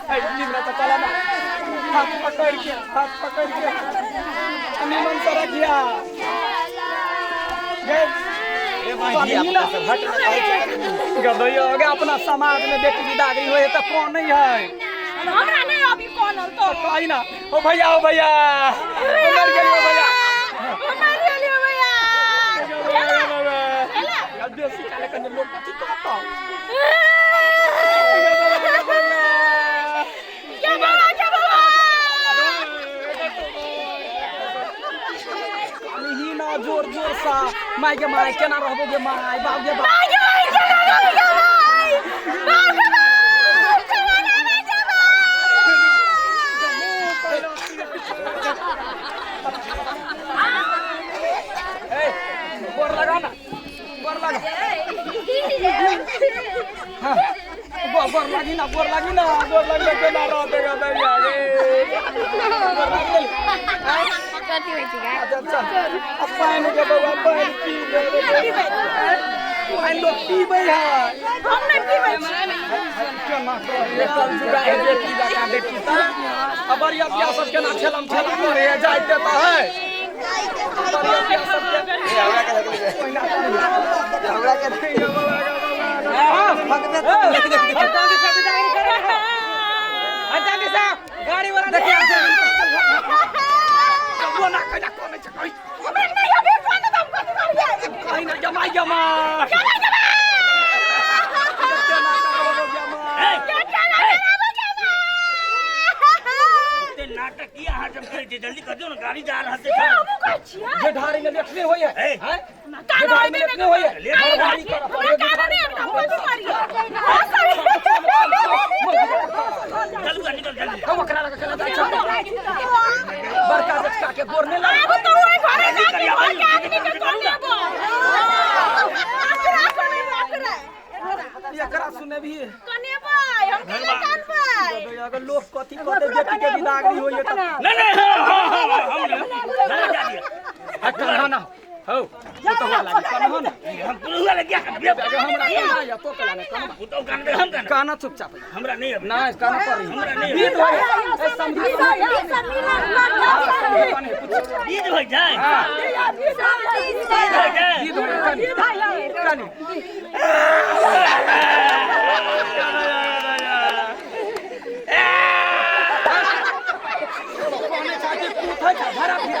ऐ निमरा तो चला ना, हाथ पकड़ के, हाथ पकड़ के निमन से रखिया गे। गदैया गे, अपना समाज में बेटी विदागरी होय त कौन नहीं है। हमरा नहीं अभी कौन तो कही ना। ओ भैया, ओ भैया, मर गेलियो भैया, मर गेलियो भैया। बेसी काले कने लोग कथी कहता। क्या बाबा, क्या बाबा। ही ना जोर जोर सा माय गे माय, केना रहबो गे माय, बाप गे बाप। माय गे माय, केना रहबो गे माय, बाप गे बाप, केना रहबो गे माय। ए गोर लगा ना, गोर लगा। हाँ, गोर गोर लागी ना, गोर लागी ना, गोर लागी केना रहते गे भैया गे, गोर लागी ले। कथी होइ छै? अच्छा चल, अब पानि के बौआ, पानि पी ले। पानि लोग पीबै है। हम नहीं पीबै छी। केना करे कल जुगा है बेटी जकाँ बेटी त अब बरियतिया सब केना ठेलम ठेला करे है, जाइते त है बरियतिया सब के। हमरा के गाड़ी वाला देखिए, ना कहिना कोने छै कहि। हमरा नहीं अभी कौन तो हम कथी करबै? कहि ना, जमाई जमा। ओते नाटक किया अहाँ सब करै छी? जल्दी कर दियौ ने, गाड़ी जा रहल छै। हमहूँ कहै छियै। जेठारी में लेट नहीं होई है। ए। हैं? कान जेठारी में होइबे लेट नहीं होई है। लेट होइबे। गाड़ी करऽ हमरा पड़े। कान नहीं, हम कथी करियै? हाँ, सही। चलू निकल जल्दी। हम ओकरा लग केना जाइ छै? बड़का जेठका के गोर नहीं आब लगे। तऽ ओहि घरे जाके घरके आदमी के कनेबो। अकरा कनेबो, अकरा। एकरा सुनेबही? कनेबै, हम केना कानबै? अगर लोग कथी कहते, बेटी के विदागरी होई है त नहीं नहीं, हाँ हाँ हाँ, हम नहीं जा दिया। कन्हा ना हो तो हुआ लागी, कन्हा ना। हम पुरुआ लग गया। अगर हमरा कन्हा या तो कला ना कन्हा। पुतौ कान दे, हम कान। काना चुपचाप। हमरा नहीं अभी। ना काना पर हमरा नहीं। बीत होय ए समझी कने पूछ। बीज हो जाए। हां। बीज हो जाए। बीत होय, कनी कनी। कोने छाती पूत है धरा फिरा।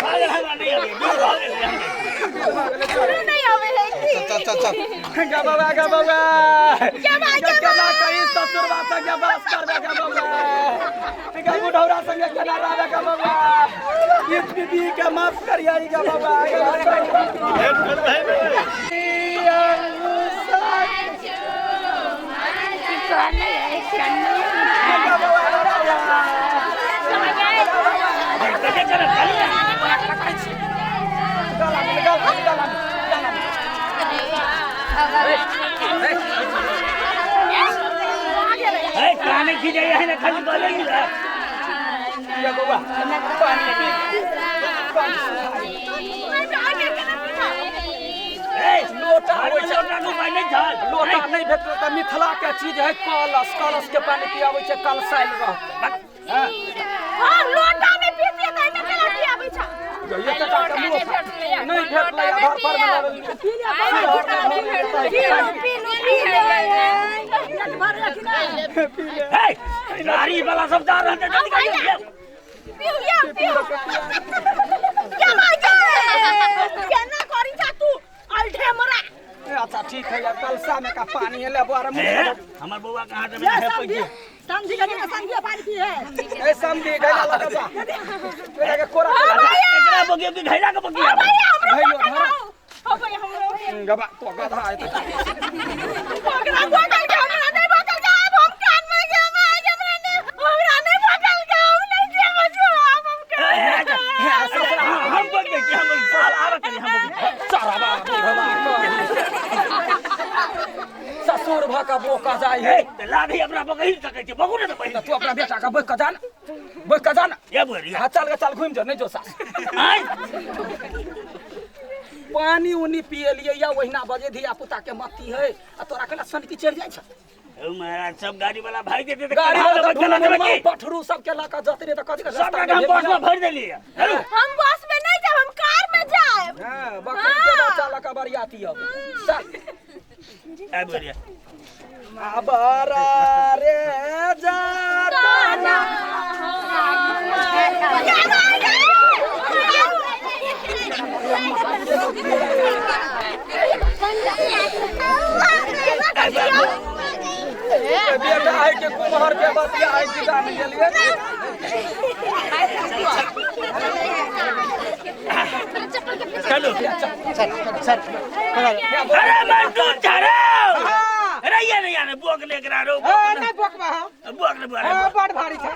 भागल, हमरा नहीं अभी बीज भऽ गेलै। नहीं आबै है की? चल चल चल। गा बाबा, गा बाबा। क्या बात, क्या? केना कही ससुरबा संगे बास करबे गा बाबा, गा बुढ़ौरा संगे केना रहबे गा बाबा? इस बीबी के माफ करिया गा बाबा, गा बाबा। कते करत खाली ना। गला में, गला में, गला में, गला में। ए काने खींचे है ना, खाली बोले ही ना। या बाबा, पानी पी, पानी। ए लोटा होइ छै। लोटा नु पानि नहीं छल। लोटा नहीं भेटल तऽ मिथिला के चीज है कलश, कलश के पानी पियाबै छै, कलसायल रहतै। हाँ, लोटा में पीतिए तऽ एहिमे केना पियाबै छै? ये तऽ के मुँह नहीं भेटलै, आधार पर में लागल। ए गाड़ी वाला सब जा रहल छै, जल्दी करियौ। पिउ या पिउ। क्या माय गे, केना करी छा तू अल्ठे मरा? अच्छा ठीक है यार, कलसा में का पानी है ले बुआरा। ए मुँह हमर बौआ के हाथ में है पैसे। समझी गई ना, समझी पानी पी है। ए समझी गैला लगा जा, तोरा के कोरा हाँ कोरा जा। भैया। एकरा बगियो कि घैला के बगिया? हाँ भैया, हमरो भैया, पकड़ धरा। लो। हाँ भैया, हमरो गबा तो गधा है तो। ओकरा बोतल के हमरा नहीं, बोतल के अब हम कान में के माय, हमरा नहीं, हमरा नहीं बोतल के, हम नहीं देब जवाब हम ए, कान। ए, ए, ससुरा, हम बग दै छी, हम साल आबऽ करी, हम बग चराबा बुढ़वा ससुर भ के बोका जाइ है। ए तऽ लाठी अपना बगही सकै छी, बगू ने तऽ पहिने। तऽ तू अपना बेटा के बोक के जा ना, बोक के जा ना। ये बोलिए। हाँ चल गे, चल घुमि जो, नहीं जो सास। आय। पानी उनी पियलियै या ओहिना बजे धिया पुता के मत्ती है आ तोरा केना सनकी चढ़ि जाइ छ? हौ महाराज, सब गाड़ी वाला भाग जेतै तऽ गाड़ी केना वाला लेबै, केना देबै की? पठरू सब के लऽ कऽ जतरे तऽ कथी के सब रास्ता टाका हम बस में भरि देलियै। हेलो हम बस में नहीं जाब, हम कार में जाएब। हां, बकरी के बच्चा लऽ कऽ बरियाती अब चल। आबि गेलियै। अबर रे जाता बेटा है के कुम्हर के बतिया है कि जान गेलियै। चलू। अरे मंटू ठहरो। अरे ये नहीं आने बोक लेकर आ रहो। नहीं बोकबा हम। बोक ले बोक। हाँ, बड़ भारी छै।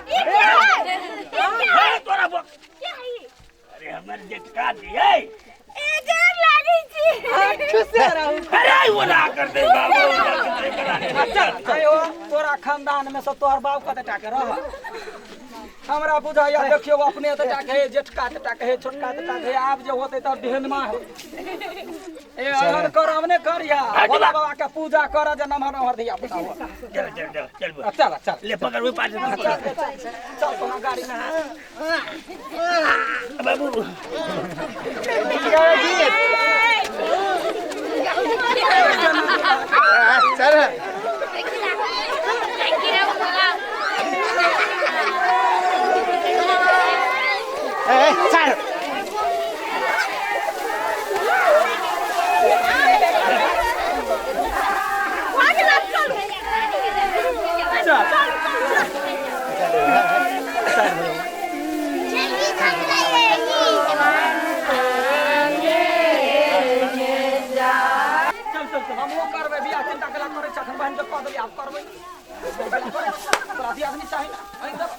हे तोरा बोक। अरे हमर जेठका दिए। खुश रहू। अरे वो ना कर दे बाबू, वो ना कर दे, करा दे। चल आयो, तोरा खानदान में से तोहर बाप कते टा के रह हमरा बुझाइया। देखियो, अपने एते टा के है, जेठका एते टा के है, छोटका एते टा के है, आब जे होते तऽ ढेनमा हो। ए अगर करब ने करिया भोला बाबा के पूजा कर जे नमहर नमहर धिया पुता हो। चल चल चल चल बुआ। चल चल। ले पकड़ ओहि पार से पकड़। चल तोरा गाड़ी में। बाबू। चल। चल। चल चल चल, हमहूँ करबै बियाह, चिंता केला करै छखन? बहन के कऽ देलियै, आब करबै। तोरा दियादनी चाही ने? आनि देब।